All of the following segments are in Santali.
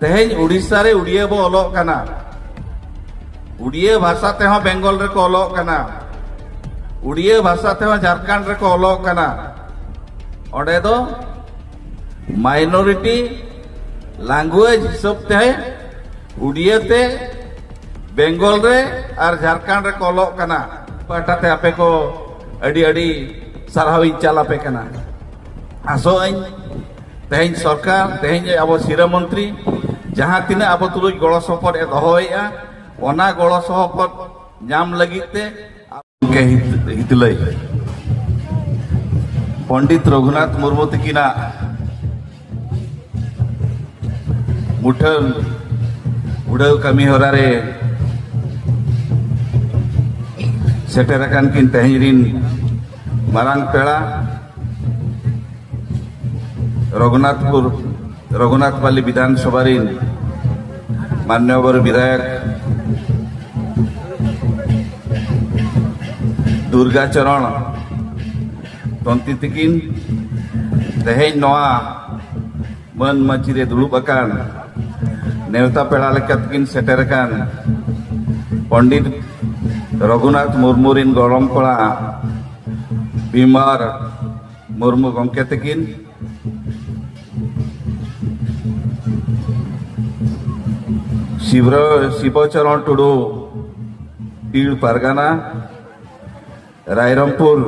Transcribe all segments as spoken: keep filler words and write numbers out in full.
ᱛᱮᱦᱮᱧ ᱩᱰᱤᱥᱟ ᱨᱮ ᱩᱲᱤᱭᱟᱹ ᱵᱚ ᱚᱞᱚᱜ ᱠᱟᱱᱟ, ᱩᱲᱤᱭᱟᱹ ᱵᱷᱟᱥᱟ ᱛᱮᱦᱚᱸ ᱵᱮᱝᱜᱚᱞ ᱨᱮᱠᱚ ᱚᱞᱚᱜ ᱠᱟᱱᱟ, ᱩᱲᱤᱭᱟᱹ ᱵᱷᱟᱥᱟ ᱛᱮᱦᱚᱸ ᱡᱷᱟᱲᱠᱷᱚᱸᱰ ᱨᱮᱠᱚ ᱚᱞᱚᱜ ᱠᱟᱱᱟ᱾ ᱚᱸᱰᱮ ᱫᱚ minority language ᱦᱤᱥᱟᱹᱵ ᱛᱮ ᱩᱲᱤᱭᱟᱹ ᱛᱮ ᱵᱮᱝᱜᱚᱞ ᱨᱮ ᱟᱨ ᱡᱷᱟᱲᱠᱷᱚᱸᱰ ᱨᱮᱠᱚ ᱚᱞᱚᱜ ᱠᱟᱱᱟ᱾ ᱯᱟᱦᱴᱟ ᱛᱮ ᱟᱯᱮ ᱠᱚ ᱟᱹᱰᱤ ᱟᱹᱰᱤ ᱥᱟᱨᱦᱟᱣ ᱤᱧ ᱪᱟᱞ ᱟᱯᱮ ᱠᱟᱱᱟ᱾ ᱟᱥᱚᱜ ᱟᱹᱧ ᱛᱮᱦᱮᱧ ᱥᱚᱨᱠᱟᱨ, ᱛᱮᱦᱮᱧ ᱟᱵᱚ ᱥᱤᱨᱟᱹ ᱢᱚᱱᱛᱨᱤ ᱡᱟᱦᱟᱸ ᱛᱤᱱᱟᱹᱜ ᱟᱵᱚ ᱛᱩᱞᱩᱡ ᱜᱚᱲᱚ ᱥᱚᱯᱚᱦᱚᱫ ᱮ ᱫᱚᱦᱚᱭᱮᱫᱼᱟ, ᱚᱱᱟ ᱜᱚᱲᱚ ᱥᱚᱯᱚᱦᱚᱫ ᱧᱟᱢ ᱞᱟᱹᱜᱤᱫ ᱛᱮ ᱜᱚᱢᱠᱮ ᱦᱤᱛ-, ᱦᱤᱛᱞᱟᱹᱭ ᱯᱚᱱᱰᱤᱛ ᱨᱚᱜᱷᱩᱱᱟᱛᱷ ᱢᱩᱨᱢᱩ ᱛᱤᱠᱤᱱᱟᱜ ᱢᱩᱴᱷᱟᱹᱱ ᱩᱰᱷᱟᱹᱣ ᱠᱟᱹᱢᱤ ᱦᱚᱨᱟ ᱨᱮ ᱥᱮᱴᱮᱨ ᱟᱠᱟᱱ ᱠᱤᱱ ᱛᱮᱦᱮᱧ ᱨᱤᱱ ᱢᱟᱨᱟᱝ ᱯᱮᱲᱟ, ᱨᱚᱜᱷᱩᱱᱟᱛᱷᱯᱩᱨ, ᱨᱚᱜᱷᱩᱱᱟᱛᱷ ᱯᱟᱞᱤ ᱵᱤᱫᱷᱟᱱ ᱥᱚᱵᱷᱟ ᱨᱤᱱ ᱢᱟᱱᱱᱚᱵᱚᱨ ᱵᱤᱫᱷᱟᱭᱚᱠ ᱫᱩᱨᱜᱟ ᱪᱚᱨᱚᱬ ᱛᱚᱱᱛᱤ ᱛᱤᱠᱤᱱ, ᱛᱮᱦᱮᱧ ᱱᱚᱣᱟ ᱢᱟᱹᱱ ᱢᱟᱹᱪᱤ ᱨᱮ ᱫᱩᱲᱩᱵ ᱟᱠᱟᱱ ᱱᱮᱣᱛᱟ ᱯᱮᱲᱟ ᱞᱮᱠᱟᱛᱮᱠᱤᱱ ᱥᱮᱴᱮᱨ ᱟᱠᱟᱱ ᱯᱚᱱᱰᱤᱛ ᱨᱚᱜᱷᱩᱱᱟᱛᱷ ᱢᱩᱨᱢᱩ ᱨᱤᱱ ᱜᱚᱲᱚᱢ ᱠᱚᱲᱟ ᱵᱤᱢᱟᱨ ᱢᱩᱨᱢᱩ ᱜᱚᱢᱠᱮ ᱛᱤᱠᱤᱱ, ᱥᱤᱵᱨᱚ-, ᱥᱤᱵᱚᱪᱚᱨᱚᱬ ᱴᱩᱰᱩ, ᱯᱤᱲ ᱯᱟᱨᱜᱟᱱᱟ, ᱨᱟᱭᱨᱚᱝᱯᱩᱨ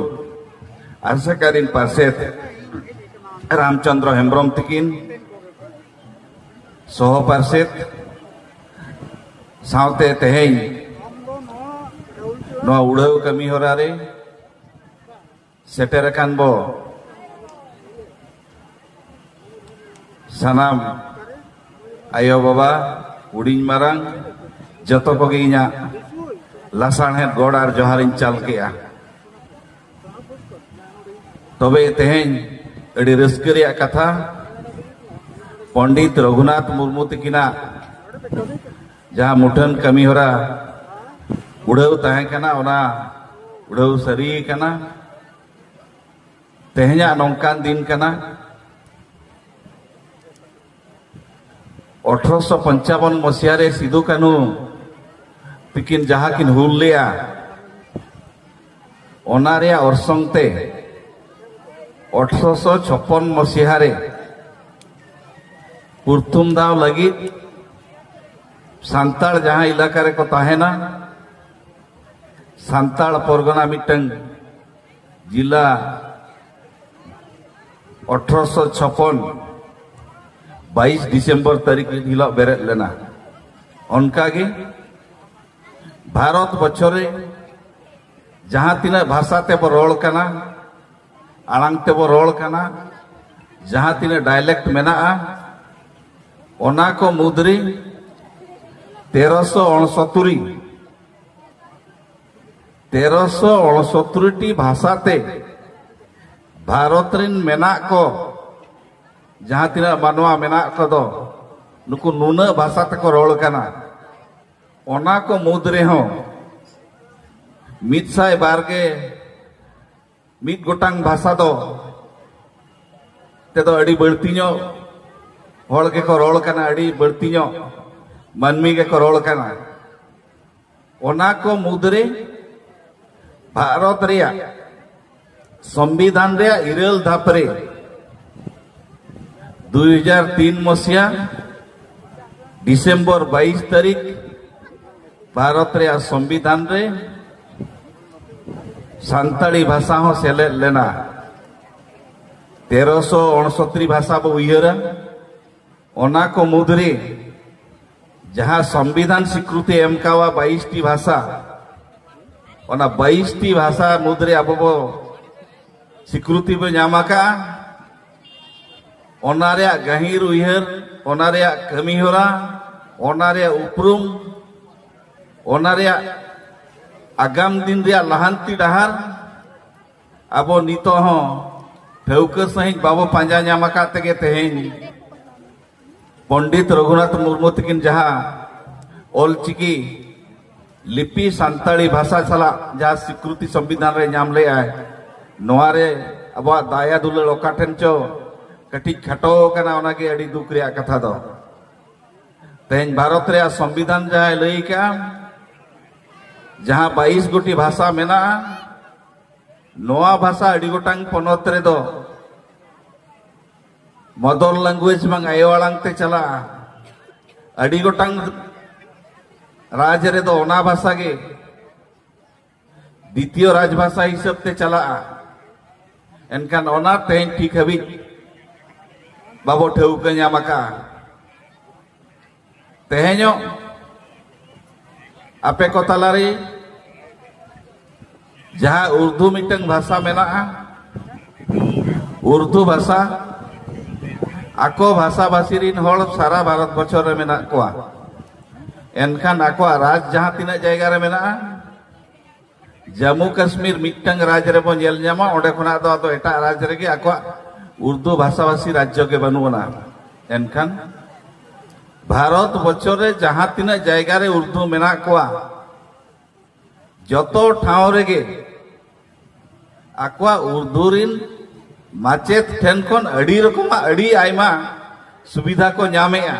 ᱟᱥᱮᱠᱟ ᱨᱤᱱ ᱯᱟᱨᱥᱮᱛ ᱨᱟᱢᱪᱚᱸᱫᱽᱨᱚ ᱦᱮᱢᱵᱨᱚᱢ ᱛᱤᱠᱤᱱ, ᱥᱚᱦᱚ ᱯᱟᱨᱥᱮᱛ ᱥᱟᱶᱛᱮ ᱛᱮᱦᱮᱧ ᱱᱚᱣᱟ ᱩᱰᱷᱟᱹᱣ ᱠᱟᱹᱢᱤ ᱦᱚᱨᱟ ᱨᱮ ᱥᱮᱴᱮᱨ ᱟᱠᱟᱱ ᱵᱚ ᱥᱟᱱᱟᱢ ᱟᱭᱳ ᱵᱟᱵᱟ, ᱦᱩᱰᱤᱧ ᱢᱟᱨᱟᱝ, ᱡᱚᱛᱚ ᱠᱚᱜᱮ ᱤᱧᱟᱹᱜ ᱞᱟᱥᱟᱬᱦᱮᱫ ᱜᱚᱰ ᱟᱨ ᱡᱚᱦᱟᱨᱤᱧ ᱪᱟᱞ ᱠᱮᱜᱼᱟ᱾ ᱛᱚᱵᱮ ᱛᱮᱦᱮᱧ ᱟᱹᱰᱤ ᱨᱟᱹᱥᱠᱟᱹ ᱨᱮᱭᱟᱜ ᱠᱟᱛᱷᱟ, ᱯᱚᱱᱰᱤᱛ ᱨᱚᱜᱷᱩᱱᱟᱛᱷ ᱢᱩᱨᱢᱩ ᱛᱤᱠᱤᱱᱟᱜ ᱡᱟᱦᱟᱸ ᱢᱩᱴᱷᱟᱹᱱ ᱠᱟᱹᱢᱤ ᱦᱚᱨᱟ ᱩᱰᱷᱟᱹᱣ ᱛᱟᱦᱮᱸ ᱠᱟᱱᱟ, ᱚᱱᱟ ᱩᱰᱷᱟᱹᱣ ᱥᱟᱹᱨᱤ ᱠᱟᱱᱟ᱾ ᱛᱮᱦᱮᱧᱟᱜ ᱱᱚᱝᱠᱟᱱ ᱫᱤᱱ ᱠᱟᱱᱟ, ᱟᱴᱷᱨᱚᱥᱚ ᱯᱚᱧᱪᱟᱵᱚᱱ ᱢᱚᱥᱤᱦᱟ ᱨᱮ ᱥᱤᱫᱩ ᱠᱟᱹᱱᱦᱩ ᱛᱤᱠᱤᱱ ᱡᱟᱦᱟᱸ ᱠᱤᱱ ᱦᱩᱞ ᱞᱮᱜᱼᱟ, ᱚᱱᱟ ᱨᱮᱭᱟᱜ ᱚᱨᱥᱚᱝ ᱛᱮ ᱟᱴᱷᱨᱚᱥᱚ ᱪᱷᱚᱯᱚᱱ ᱢᱚᱥᱤᱦᱟ ᱨᱮ ᱯᱨᱚᱛᱷᱚᱢ ᱫᱷᱟᱣ ᱞᱟᱹᱜᱤᱫ ᱥᱟᱱᱛᱟᱲ ᱡᱟᱦᱟᱸ ᱮᱞᱟᱠᱟ ᱨᱮᱠᱚ ᱛᱟᱦᱮᱱᱟ, ᱥᱟᱱᱛᱟᱲ ᱯᱚᱨᱜᱚᱱᱟ ᱢᱤᱫᱴᱟᱝ ᱡᱤᱞᱟ ᱟᱴᱷᱨᱚᱥᱚ ᱪᱷᱚᱯᱚᱱ ᱵᱟᱭᱤᱥ ᱰᱤᱥᱮᱢᱵᱚᱨ ᱛᱟᱹᱨᱤᱠᱷ ᱦᱤᱞᱳᱜ ᱵᱮᱨᱮᱫ ᱞᱮᱱᱟ᱾ ᱚᱱᱠᱟᱜᱮ ᱵᱷᱟᱨᱚᱛ ᱵᱚᱪᱷᱚᱨ ᱨᱮ ᱡᱟᱦᱟᱸ ᱛᱤᱱᱟᱹᱜ ᱵᱷᱟᱥᱟ ᱛᱮᱵᱚ ᱨᱚᱲ ᱠᱟᱱᱟ, ᱟᱲᱟᱝ ᱛᱮᱵᱚ ᱨᱚᱲ ᱠᱟᱱᱟ, ᱡᱟᱦᱟᱸ ᱛᱤᱱᱟᱹᱜ ᱰᱟᱭᱞᱮᱠᱴ ᱢᱮᱱᱟᱜᱼᱟ, ᱚᱱᱟ ᱠᱚ ᱢᱩᱫᱽᱨᱮ ᱛᱮᱨᱚᱥᱚ ᱚᱬᱥᱚᱛᱩᱨᱤ ᱛᱮᱨᱚᱥᱚ ᱚᱬᱥᱚᱛᱨᱤ ᱴᱤ ᱵᱷᱟᱥᱟ ᱛᱮ ᱵᱷᱟᱨᱚᱛ ᱨᱮᱱ ᱢᱮᱱᱟᱜ ᱠᱚ, ᱡᱟᱦᱟᱸ ᱛᱤᱱᱟᱹᱜ ᱢᱟᱱᱣᱟ ᱢᱮᱱᱟᱜ ᱠᱚᱫᱚ, ᱱᱩᱠᱩ ᱱᱩᱱᱟᱹᱜ ᱵᱷᱟᱥᱟ ᱛᱮᱠᱚ ᱨᱚᱲ ᱠᱟᱱᱟ᱾ ᱚᱱᱟ ᱠᱚ ᱢᱩᱫᱽ ᱨᱮᱦᱚᱸ ᱢᱤᱫ ᱥᱟᱭ ᱵᱟᱨ ᱜᱮ ᱢᱤᱫ ᱜᱚᱴᱟᱝ ᱵᱷᱟᱥᱟ ᱫᱚ ᱛᱮᱫᱚ ᱟᱹᱰᱤ ᱵᱟᱹᱲᱛᱤ ᱧᱚᱜ ᱦᱚᱲ ᱜᱮᱠᱚ ᱨᱚᱲ ᱠᱟᱱᱟ, ᱟᱹᱰᱤ ᱵᱟᱹᱲᱛᱤ ᱧᱚᱜ ᱢᱟᱹᱱᱢᱤ ᱜᱮᱠᱚ ᱨᱚᱲ ᱠᱟᱱᱟ᱾ ᱚᱱᱟ ᱠᱚ ᱢᱩᱫᱽᱨᱮ ᱵᱷᱟᱨᱚᱛ ᱨᱮᱭᱟᱜ ᱥᱚᱝᱵᱤᱫᱷᱟᱱ ᱨᱮᱭᱟᱜ ᱤᱨᱟᱹᱞ ᱫᱷᱟᱯ ᱨᱮ ᱫᱩᱭ ᱦᱟᱡᱟᱨ ᱛᱤᱱ ᱢᱚᱥᱤᱦᱟ ᱰᱤᱥᱮᱢᱵᱚᱨ ᱵᱟᱭᱤᱥ ᱛᱟᱹᱨᱤᱠᱷ ᱵᱷᱟᱨᱚᱛ ᱨᱮᱭᱟᱜ ᱥᱚᱝᱵᱤᱫᱷᱟᱱ ᱨᱮ ᱥᱟᱱᱛᱟᱲᱤ ᱵᱷᱟᱥᱟ ᱦᱚᱸ ᱥᱮᱞᱮᱫ ᱞᱮᱱᱟ᱾ ᱛᱮᱨᱚᱥᱚ ᱚᱬᱥᱚᱛᱨᱤ ᱵᱷᱟᱥᱟ ᱵᱚ ᱩᱭᱦᱟᱹᱨᱟ᱾ ᱚᱱᱟ ᱠᱚ ᱢᱩᱫᱽᱨᱮ ᱡᱟᱦᱟᱸ ᱥᱚᱝᱵᱤᱫᱷᱟᱱ ᱥᱤᱠᱨᱩᱛᱤ ᱮᱢ ᱠᱟᱣᱟ ᱵᱟᱭᱤᱥ ᱴᱤ ᱵᱷᱟᱥᱟ, ᱚᱱᱟ ᱵᱟᱭᱤᱥ ᱴᱤ ᱵᱷᱟᱥᱟ ᱢᱩᱫᱽᱨᱮ ᱟᱵᱚ ᱵᱚ ᱥᱤᱠᱨᱩᱛᱤ ᱵᱚ ᱧᱟᱢ ᱟᱠᱟᱫᱼᱟ᱾ ᱚᱱᱟ ᱨᱮᱭᱟᱜ ᱜᱟᱹᱦᱤᱨ ᱩᱭᱦᱟᱹᱨ, ᱚᱱᱟ ᱨᱮᱭᱟᱜ ᱠᱟᱹᱢᱤ ᱦᱚᱨᱟ, ᱚᱱᱟ ᱨᱮᱭᱟᱜ ᱩᱯᱨᱩᱢ, ᱚᱱᱟ ᱨᱮᱭᱟᱜ ᱟᱜᱟᱢ ᱫᱤᱱ ᱨᱮᱭᱟᱜ ᱞᱟᱦᱟᱱᱛᱤ ᱰᱟᱦᱟᱨ ᱟᱵᱚ ᱱᱤᱛᱚᱜ ᱦᱚᱸ ᱴᱷᱟᱹᱣᱠᱟᱹ ᱥᱟᱺᱦᱤᱡ ᱵᱟᱵᱚ ᱯᱟᱸᱡᱟ ᱧᱟᱢ ᱟᱠᱟᱫ ᱛᱮᱜᱮ ᱛᱮᱦᱮᱧ ᱯᱚᱱᱰᱤᱛ ᱨᱚᱜᱷᱩᱱᱟᱛᱷ ᱢᱩᱨᱢᱩ ᱛᱟᱹᱠᱤᱱ ᱡᱟᱦᱟᱸ ᱚᱞᱪᱤᱠᱤ ᱞᱤᱯᱤ ᱥᱟᱱᱛᱟᱲᱤ ᱵᱷᱟᱥᱟ ᱥᱟᱞᱟᱜ ᱡᱟᱦᱟᱸ ᱥᱤᱠᱨᱩᱛᱤ ᱥᱚᱝᱵᱤᱫᱷᱟᱱ ᱨᱮ ᱧᱟᱢ ᱞᱮᱜᱼᱟᱭ, ᱱᱚᱣᱟ ᱨᱮ ᱟᱵᱚᱣᱟᱜ ᱫᱟᱭᱟ ᱫᱩᱞᱟᱹᱲ ᱚᱠᱟ ᱴᱷᱮᱱ ᱪᱚ ᱠᱟᱹᱴᱤᱡ ᱠᱷᱟᱴᱚ ᱟᱠᱟᱱᱟ, ᱚᱱᱟᱜᱮ ᱟᱹᱰᱤ ᱫᱩᱠ ᱨᱮᱭᱟᱜ ᱠᱟᱛᱷᱟ ᱫᱚ᱾ ᱛᱮᱦᱮᱧ ᱵᱷᱟᱨᱚᱛ ᱨᱮᱭᱟᱜ ᱥᱚᱝᱵᱤᱫᱷᱟᱱ ᱡᱟᱦᱟᱸᱭ ᱞᱟᱹᱭ ᱠᱟᱜᱼᱟ, ᱡᱟᱦᱟᱸ ᱵᱟᱭᱤᱥ ᱜᱚᱴᱤ ᱵᱷᱟᱥᱟ ᱢᱮᱱᱟᱜᱼᱟ, ᱱᱚᱣᱟ ᱵᱷᱟᱥᱟ ᱟᱹᱰᱤ ᱜᱚᱴᱟᱝ ᱯᱚᱱᱚᱛ ᱨᱮᱫᱚ mother language ᱵᱟᱝ ᱟᱭᱳ ᱟᱲᱟᱝ ᱛᱮ ᱪᱟᱞᱟᱜᱼᱟ᱾ ᱟᱹᱰᱤ ᱜᱚᱴᱟᱝ ᱨᱟᱡᱽ ᱨᱮᱫᱚ ᱚᱱᱟ ᱵᱷᱟᱥᱟ ᱜᱮ ᱫᱤᱛᱤᱭᱚ ᱨᱟᱡᱽᱵᱷᱟᱥᱟ ᱦᱤᱥᱟᱹᱵ ᱛᱮ ᱪᱟᱞᱟᱜᱼᱟ᱾ ᱮᱱᱠᱷᱟᱱ ᱚᱱᱟ ᱛᱮᱦᱮᱧ ᱴᱷᱤᱠ ᱦᱟᱹᱵᱤᱡ ᱵᱟᱵᱚ ᱴᱷᱟᱹᱣᱠᱟᱹ ᱧᱟᱢ ᱟᱠᱟᱫᱼᱟ᱾ ᱛᱮᱦᱮᱧᱚᱜ ᱟᱯᱮ ᱠᱚ ᱛᱟᱞᱟᱨᱮ ᱡᱟᱦᱟᱸ ᱩᱨᱫᱩ ᱢᱤᱫᱴᱟᱝ ᱵᱷᱟᱥᱟ ᱢᱮᱱᱟᱜᱼᱟ, ᱩᱨᱫᱩ ᱵᱷᱟᱥᱟ, ᱟᱠᱚ ᱵᱷᱟᱥᱟᱵᱷᱟᱥᱤ ᱨᱤᱱ ᱦᱚᱲ ᱥᱟᱨᱟ ᱵᱷᱟᱨᱚᱛ ᱵᱚᱪᱷᱚᱨ ᱨᱮ ᱢᱮᱱᱟᱜ ᱠᱚᱣᱟ᱾ ᱮᱱᱠᱷᱟᱱ ᱟᱠᱚᱣᱟᱜ ᱨᱟᱡᱽ ᱡᱟᱦᱟᱸ ᱛᱤᱱᱟᱹᱜ ᱡᱟᱭᱜᱟ ᱨᱮ ᱢᱮᱱᱟᱜᱼᱟ, ᱡᱟᱢᱢᱩ ᱠᱟᱥᱢᱤᱨ ᱢᱤᱫᱴᱟᱝ ᱨᱟᱡᱽ ᱨᱮᱵᱚ ᱧᱮᱞ ᱧᱟᱢᱟ, ᱚᱸᱰᱮ ᱠᱷᱚᱱᱟᱜ ᱫᱚ ᱟᱫᱚ ᱮᱴᱟᱜ ᱨᱟᱡᱽ ᱨᱮᱜᱮ ᱟᱠᱚᱣᱟᱜ ᱩᱨᱫᱩ ᱵᱷᱟᱥᱟᱵᱷᱟᱥᱤ ᱨᱟᱡᱽᱡᱚ ᱜᱮ ᱵᱟᱹᱱᱩᱜ ᱟᱱᱟ᱾ ᱮᱱᱠᱷᱟᱱ ᱵᱷᱟᱨᱚᱛ ᱵᱚᱪᱷᱚᱨ ᱨᱮ ᱡᱟᱦᱟᱸ ᱛᱤᱱᱟᱹᱜ ᱡᱟᱭᱜᱟ ᱨᱮ ᱩᱨᱫᱩ ᱢᱮᱱᱟᱜ ᱠᱚᱣᱟ, ᱡᱚᱛᱚ ᱴᱷᱟᱶ ᱨᱮᱜᱮ ᱟᱠᱚᱣᱟᱜ ᱩᱨᱫᱩ ᱨᱤᱱ ᱢᱟᱪᱮᱫ ᱴᱷᱮᱱ ᱠᱷᱚᱱ ᱟᱹᱰᱤ ᱨᱚᱠᱚᱢᱟᱜ ᱟᱹᱰᱤ ᱟᱭᱢᱟ ᱥᱩᱵᱤᱫᱷᱟ ᱠᱚ ᱧᱟᱢᱮᱜᱼᱟ᱾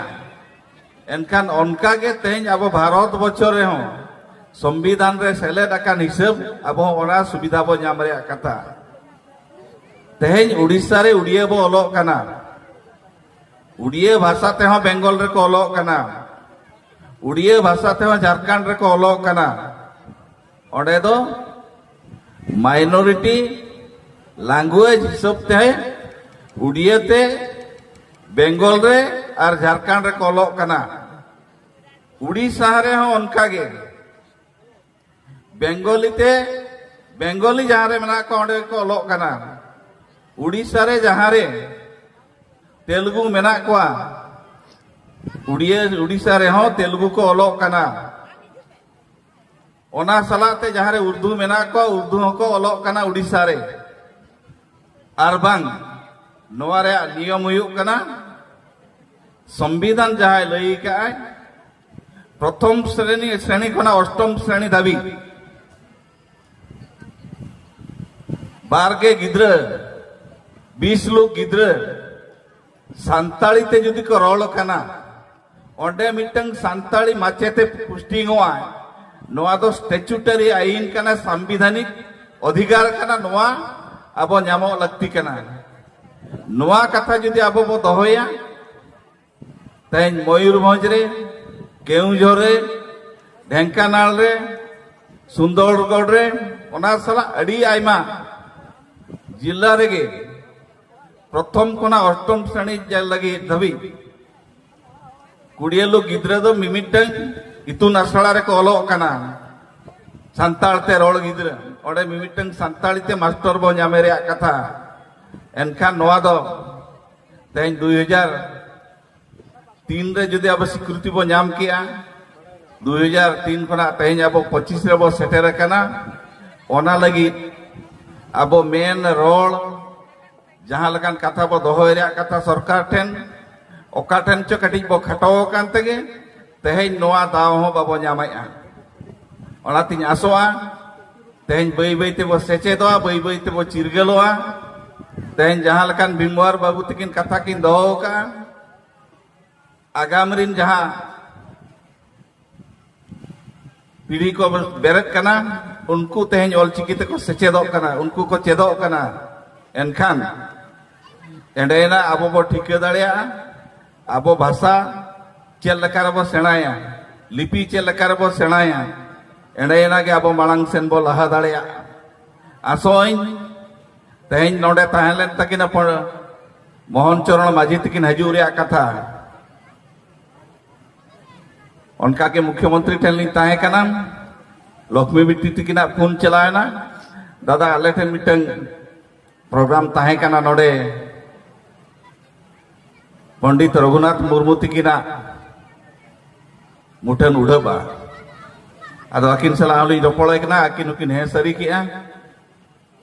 ᱮᱱᱠᱷᱟᱱ ᱚᱱᱠᱟ ᱜᱮ ᱛᱮᱦᱮᱧ ᱟᱵᱚ ᱵᱷᱟᱨᱚᱛ ᱵᱚᱪᱷᱚᱨ ᱨᱮᱦᱚᱸ ᱥᱚᱝᱵᱤᱫᱷᱟᱱ ᱨᱮ ᱥᱮᱞᱮᱫ ᱟᱠᱟᱱ ᱦᱤᱥᱟᱹᱵ ᱟᱵᱚ ᱦᱚᱸ ᱚᱱᱟ ᱥᱩᱵᱤᱫᱷᱟ ᱵᱚ ᱧᱟᱢ ᱨᱮᱭᱟᱜ ᱠᱟᱛᱷᱟ᱾ ᱛᱮᱦᱮᱧ ᱩᱰᱤᱥᱟ ᱨᱮ ᱩᱲᱤᱭᱟᱹ ᱵᱚ ᱚᱞᱚᱜ ᱠᱟᱱᱟ, ᱩᱲᱤᱭᱟᱹ ᱵᱷᱟᱥᱟ ᱛᱮᱦᱚᱸ ᱵᱮᱝᱜᱚᱞ ᱨᱮᱠᱚ ᱚᱞᱚᱜ ᱠᱟᱱᱟ, ᱩᱲᱤᱭᱟᱹ ᱵᱷᱟᱥᱟ ᱛᱮᱦᱚᱸ ᱡᱷᱟᱲᱠᱷᱚᱸᱰ ᱨᱮᱠᱚ ᱚᱞᱚᱜ ᱠᱟᱱᱟ᱾ ᱚᱸᱰᱮ ᱫᱚ minority language ᱦᱤᱥᱟᱹᱵ ᱛᱮ ᱩᱲᱤᱭᱟᱹ ᱛᱮ ᱵᱮᱝᱜᱚᱞ ᱨᱮ ᱟᱨ ᱡᱷᱟᱲᱠᱷᱚᱸᱰ ᱨᱮᱠᱚ ᱚᱞᱚᱜ ᱠᱟᱱᱟ᱾ ᱩᱲᱤᱥᱥᱟ ᱨᱮᱦᱚᱸ ᱚᱱᱠᱟ ᱜᱮ ᱵᱮᱝᱜᱚᱞᱤ ᱛᱮ, ᱵᱮᱝᱜᱚᱞᱤ ᱡᱟᱦᱟᱸ ᱨᱮ ᱢᱮᱱᱟᱜ ᱠᱚᱣᱟ ᱚᱸᱰᱮ ᱜᱮᱠᱚ ᱚᱞᱚᱜ ᱠᱟᱱᱟ᱾ ᱩᱲᱤᱥᱥᱟ ᱨᱮ ᱡᱟᱦᱟᱸ ᱨᱮ ᱛᱮᱞᱮᱜᱩ ᱢᱮᱱᱟᱜ ᱠᱚᱣᱟ, ᱩᱲᱤᱭᱟᱹ, ᱩᱲᱤᱥᱥᱟ ᱨᱮᱦᱚᱸ ᱛᱮᱞᱮᱜᱩ ᱠᱚ ᱚᱞᱚᱜ ᱠᱟᱱᱟ᱾ ᱚᱱᱟ ᱥᱟᱞᱟᱜ ᱛᱮ ᱡᱟᱦᱟᱸ ᱨᱮ ᱩᱨᱫᱩ ᱢᱮᱱᱟᱜ ᱠᱚᱣᱟ, ᱩᱨᱫᱩ ᱦᱚᱸᱠᱚ ᱚᱞᱚᱜ ᱠᱟᱱᱟ ᱩᱲᱤᱥᱥᱟ ᱨᱮ᱾ ᱟᱨ ᱵᱟᱝ, ᱱᱚᱣᱟ ᱨᱮᱭᱟᱜ ᱱᱤᱭᱚᱢ ᱦᱩᱭᱩᱜ ᱠᱟᱱᱟ, ᱥᱚᱝᱵᱤᱫᱷᱟᱱ ᱡᱟᱦᱟᱸᱭ ᱞᱟᱹᱭ ᱟᱠᱟᱫᱼᱟᱭ, ᱯᱨᱚᱛᱷᱚᱢ ᱥᱨᱮᱱᱤ, ᱥᱨᱮᱱᱤ ᱠᱷᱚᱱᱟᱜ ᱚᱥᱴᱚᱢ ᱥᱨᱮᱱᱤ ᱫᱷᱟᱹᱵᱤᱡ ᱵᱟᱨ ᱜᱮ ᱜᱤᱫᱽᱨᱟᱹ, ᱵᱤᱥ ᱞᱳᱠ ᱜᱤᱫᱽᱨᱟᱹ ᱥᱟᱱᱛᱟᱲᱤ ᱛᱮ ᱡᱩᱫᱤ ᱠᱚ ᱨᱚᱲ ᱠᱟᱱᱟ, ᱚᱸᱰᱮ ᱢᱤᱫᱴᱟᱝ ᱥᱟᱱᱛᱟᱲᱤ ᱢᱟᱪᱮᱛᱮ ᱯᱳᱥᱴᱤᱝᱚᱜᱼᱟ᱾ ᱱᱚᱣᱟ ᱫᱚ ᱥᱴᱮᱪᱩᱴᱟᱨᱤ ᱟᱭᱤᱱ ᱠᱟᱱᱟ, ᱥᱟᱢᱵᱤᱫᱷᱟᱱᱤᱠ ᱚᱫᱷᱤᱠᱟᱨ ᱠᱟᱱᱟ, ᱱᱚᱣᱟ ᱟᱵᱚ ᱧᱟᱢᱚᱜ ᱞᱟᱹᱠᱛᱤ ᱠᱟᱱᱟ᱾ ᱱᱚᱣᱟ ᱠᱟᱛᱷᱟ ᱡᱩᱫᱤ ᱟᱵᱚ ᱵᱚ ᱫᱚᱦᱚᱭᱟ, ᱛᱮᱦᱮᱧ ᱢᱚᱭᱩᱨᱵᱷᱚᱸᱡᱽ ᱨᱮ, ᱠᱮᱣᱚᱱᱡᱷᱚᱨ ᱨᱮ, ᱰᱷᱮᱝᱠᱟᱱᱟᱞ ᱨᱮ, ᱥᱩᱱᱫᱚᱨᱜᱚᱲ ᱨᱮ, ᱚᱱᱟ ᱥᱟᱞᱟᱜ ᱟᱹᱰᱤ ᱟᱭᱢᱟ ᱡᱤᱞᱟ ᱨᱮᱜᱮ ᱯᱨᱚᱛᱷᱚᱢ ᱠᱷᱚᱱᱟᱜ ᱚᱥᱴᱚᱢ ᱥᱨᱮᱱᱤ ᱞᱟᱹᱜᱤᱫ ᱫᱷᱟᱹᱵᱤᱡ ᱠᱩᱲᱤᱭᱟᱹᱞᱩ ᱜᱤᱫᱽᱨᱟᱹ ᱫᱚ ᱢᱤᱢᱤᱫᱴᱟᱝ ᱤᱛᱩᱱ ᱟᱥᱲᱟ ᱨᱮᱠᱚ ᱚᱞᱚᱜ ᱠᱟᱱᱟ, ᱥᱟᱱᱛᱟᱲ ᱛᱮ ᱨᱚᱲ ᱜᱤᱫᱽᱨᱟᱹ᱾ ᱚᱸᱰᱮ ᱢᱤᱢᱤᱫᱴᱟᱝ ᱥᱟᱱᱛᱟᱲᱤ ᱛᱮ ᱢᱟᱥᱴᱚᱨ ᱵᱚ ᱧᱟᱢᱮ ᱨᱮᱭᱟᱜ ᱠᱟᱛᱷᱟ᱾ ᱮᱱᱠᱷᱟᱱ ᱱᱚᱣᱟ ᱫᱚ ᱛᱮᱦᱮᱧ ᱫᱩᱭ ᱦᱟᱡᱟᱨ ᱛᱤᱱ ᱨᱮ ᱡᱩᱫᱤ ᱟᱵᱚ ᱥᱤᱠᱨᱤᱛᱤ ᱵᱚ ᱧᱟᱢ ᱠᱮᱜᱼᱟ, ᱫᱩᱭ ᱦᱟᱡᱟᱨ ᱛᱤᱱ ᱠᱷᱚᱱᱟᱜ ᱛᱮᱦᱮᱧ ᱟᱵᱚ ᱯᱚᱸᱪᱤᱥ ᱨᱮᱵᱚ ᱥᱮᱴᱮᱨ ᱟᱠᱟᱱᱟ, ᱚᱱᱟ ᱞᱟᱹᱜᱤᱫ ᱟᱵᱚ ᱢᱮᱱ ᱨᱚᱲ, ᱡᱟᱦᱟᱸ ᱞᱮᱠᱟᱱ ᱠᱟᱛᱷᱟ ᱵᱚ ᱫᱚᱦᱚᱭ ᱨᱮᱭᱟᱜ ᱠᱟᱛᱷᱟ ᱥᱚᱨᱠᱟᱨ ᱴᱷᱮᱱ, ᱚᱠᱟ ᱴᱷᱮᱱ ᱪᱚ ᱠᱟᱹᱴᱤᱡ ᱵᱚ ᱠᱷᱟᱴᱚ ᱟᱠᱟᱱ ᱛᱮᱜᱮ ᱛᱮᱦᱮᱧ ᱱᱚᱣᱟ ᱫᱟᱣ ᱦᱚᱸ ᱵᱟᱵᱚ ᱧᱟᱢᱮᱜᱼᱟ᱾ ᱚᱱᱟᱛᱤᱧ ᱟᱥᱚᱜᱼᱟ, ᱛᱮᱦᱮᱧ ᱵᱟᱹᱭ ᱵᱟᱹᱭ ᱛᱮᱵᱚ ᱥᱮᱪᱮᱫᱚᱜᱼᱟ, ᱵᱟᱹᱭ ᱵᱟᱹᱭ ᱛᱮᱵᱚ ᱪᱤᱨᱜᱟᱹᱞᱚᱜᱼᱟ᱾ ᱛᱮᱦᱮᱧ ᱡᱟᱦᱟᱸ ᱞᱮᱠᱟᱱ ᱵᱷᱤᱢᱣᱟᱨ ᱵᱟᱹᱵᱩ ᱛᱟᱹᱠᱤᱱ ᱠᱟᱛᱷᱟ ᱠᱤᱱ ᱫᱚᱦᱚ ᱟᱠᱟᱫᱼᱟ, ᱟᱜᱟᱢ ᱨᱤᱱ ᱡᱟᱦᱟᱸ ᱯᱤᱲᱦᱤ ᱠᱚ ᱵᱮᱨᱮᱫ ᱠᱟᱱᱟ, ᱩᱱᱠᱩ ᱛᱮᱦᱮᱧ ᱚᱞᱪᱤᱠᱤ ᱛᱮᱠᱚ ᱥᱮᱪᱮᱫᱚᱜ ᱠᱟᱱᱟ, ᱩᱱᱠᱩ ᱠᱚ ᱪᱮᱫᱚᱜ ᱠᱟᱱᱟ᱾ ᱮᱱᱠᱷᱟᱱ ᱮᱸᱰᱮᱱᱟᱜ ᱟᱵᱚ ᱵᱚ ᱴᱷᱤᱠᱟᱹ ᱫᱟᱲᱮᱭᱟᱜᱼᱟ, ᱟᱵᱚ ᱵᱷᱟᱥᱟ ᱪᱮᱫ ᱞᱮᱠᱟ ᱨᱮᱵᱚ ᱥᱮᱬᱟᱭᱟ, ᱞᱤᱯᱤ ᱪᱮᱫ ᱞᱮᱠᱟ ᱨᱮᱵᱚ ᱥᱮᱬᱟᱭᱟ, ᱮᱸᱰᱮᱱᱟᱜ ᱜᱮ ᱟᱵᱚ ᱢᱟᱲᱟᱝ ᱥᱮᱱ ᱵᱚ ᱞᱟᱦᱟ ᱫᱟᱲᱮᱭᱟᱜᱼᱟ᱾ ᱟᱥᱚᱜ ᱟᱹᱧ ᱛᱮᱦᱮᱧ ᱱᱚᱰᱮ ᱛᱟᱦᱮᱸ ᱞᱮᱱ ᱛᱟᱹᱠᱤᱱᱟ ᱯᱚ-, ᱢᱳᱦᱚᱱ ᱪᱚᱨᱚᱬ ᱢᱟᱹᱡᱷᱤ ᱛᱟᱹᱠᱤᱱ ᱦᱤᱡᱩᱜ ᱨᱮᱭᱟᱜ ᱠᱟᱛᱷᱟ᱾ ᱚᱱᱠᱟ ᱜᱮ ᱢᱩᱠᱷᱭᱚᱢᱚᱱᱛᱨᱤ ᱴᱷᱮᱱ ᱞᱤᱧ ᱛᱟᱦᱮᱸ ᱠᱟᱱᱟ, ᱞᱚᱠᱷᱢᱤ ᱵᱤᱴᱤ ᱛᱟᱹᱠᱤᱱᱟᱜ ᱯᱷᱳᱱ ᱪᱟᱞᱟᱣᱮᱱᱟ, "ᱫᱟᱫᱟ, ᱟᱞᱮ ᱴᱷᱮᱱ ᱢᱤᱫᱴᱟᱝ ᱯᱨᱳᱜᱨᱟᱢ ᱛᱟᱦᱮᱸ ᱠᱟᱱᱟ ᱱᱚᱰᱮ ᱯᱚᱱᱰᱤᱛ ᱨᱚᱜᱷᱩᱱᱟᱛᱷ ᱢᱩᱨᱢᱩ ᱛᱟᱹᱠᱤᱱᱟᱜ ᱢᱩᱴᱷᱟᱹᱱ ᱩᱰᱷᱟᱹᱵᱼᱟ, ᱟᱫᱚ ᱟᱹᱠᱤᱱ ᱥᱟᱞᱟᱜ ᱦᱚᱸᱞᱤᱧ ᱨᱚᱯᱚᱲᱮ ᱠᱟᱱᱟ, ᱟᱹᱠᱤᱱ ᱦᱚᱸᱠᱤᱱ ᱦᱮᱸ ᱥᱟᱹᱨᱤ ᱠᱮᱜᱼᱟ᱾